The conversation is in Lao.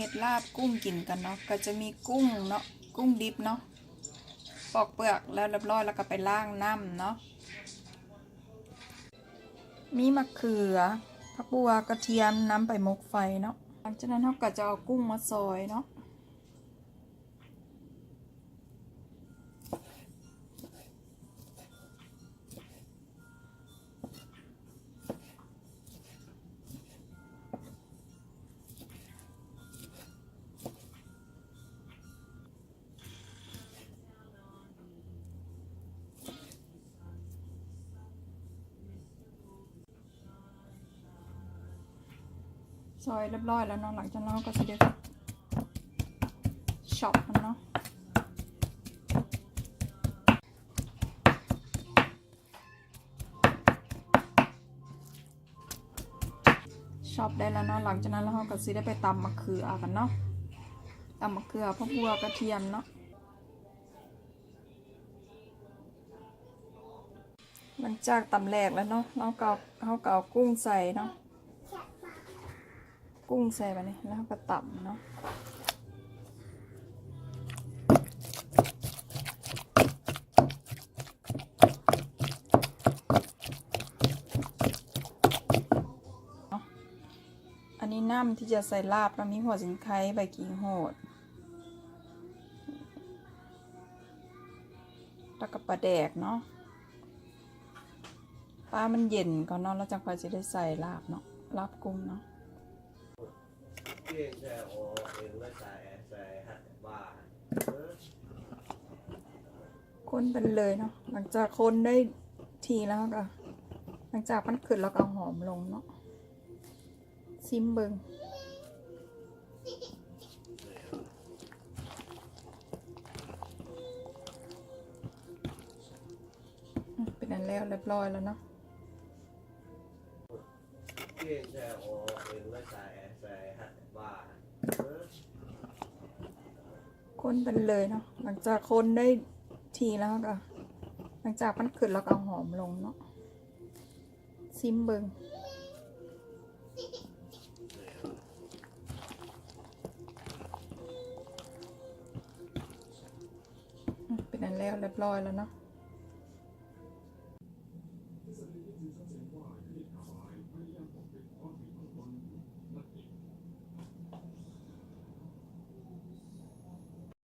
ເຮັດລາບກຸ້ງກິນກັນເນາະ ກໍຈະມີກຸ້ງເນາະ ກຸ້ງດິບເນາະ ປອກເປືອກແລ້ວຮຽບຮ້ອຍ ແລ້ວກໍໄປລ້າງນ້ຳເນາະ. ມີໝາກເຂືອ ຜັກບົ່ວ ກະທຽມ ນຳໄປໝົກໄຟເນາະ. ຫຼັງຈາກນັ້ນເຮົາກໍຈະເອົາກຸ້ງມາຊອຍເນາະ. ຊອຍຮຽບຮ້ອຍແລ້ວເນາະ ຫຼັງຈາກນັ້ນເຮົາກໍຊິໄດ້ຊັອບມັນເນາະ ຊັອບໄດ້ແລ້ວເນາະ. ຫຼັງຈາກນັ້ນແລ້ວເຮົາກໍຊິໄດ້ໄປຕຳໝາກເຂືອກັນເນາະ ຕຳໝາກເຂືອ ຜັກບົ່ວ ກະທຽມເນາະ. ຫຼັງຈາກຕຳແຫຼກແລ້ວເນາະ ເຮົາກໍ ເຮົາກໍເອົາກຸ້ງໃສ່ເນາະ ກຸ້ງໃສ່ບາດນີ້ ແລ້ວເຮົາກໍຕຳເນາະ. ອັນນີ້ນ້ຳທີ່ຈະໃສ່ລາບເນາະ ມີຫົວສີໄຄ ໃບກີ່ຫູດ ແລ້ວກໍປາແດກເນາະ. ປາມັນເຢັນກ່ອນເນາະ ແລ້ວຈັ່ງຄ່ອຍຊິໄດ້ໃສ່ລາບເນາະ ລາບກຸ້ງເນາະ. ຄົນໄປເລີຍເນາະ. ຫຼັງຈາກຄົນໄດ້ທີ່ແລ້ວ ເຮົາກໍ ຫຼັງຈາກມັນຂຶ້ນ ເຮົາກໍເອົາຫອມລົງເນາະ. ຊິມເບິ່ງ ອືມ ເປັນອັນແລ້ວຮຽບຮ້ອຍແລ້ວເນາະ. ຄົນໄປເລີຍເນາະ. ຫຼັງຈາກຄົນໄດ້ທີ່ແລ້ວ ເຮົາກໍ ຫຼັງຈາກມັນຂຶ້ນ ເຮົາກໍເອົາຫອມລົງເນາະ. ຊິມເບິ່ງ ອືມ ເປັນອັນແລ້ວຮຽບຮ້ອຍແລ້ວເນາະ.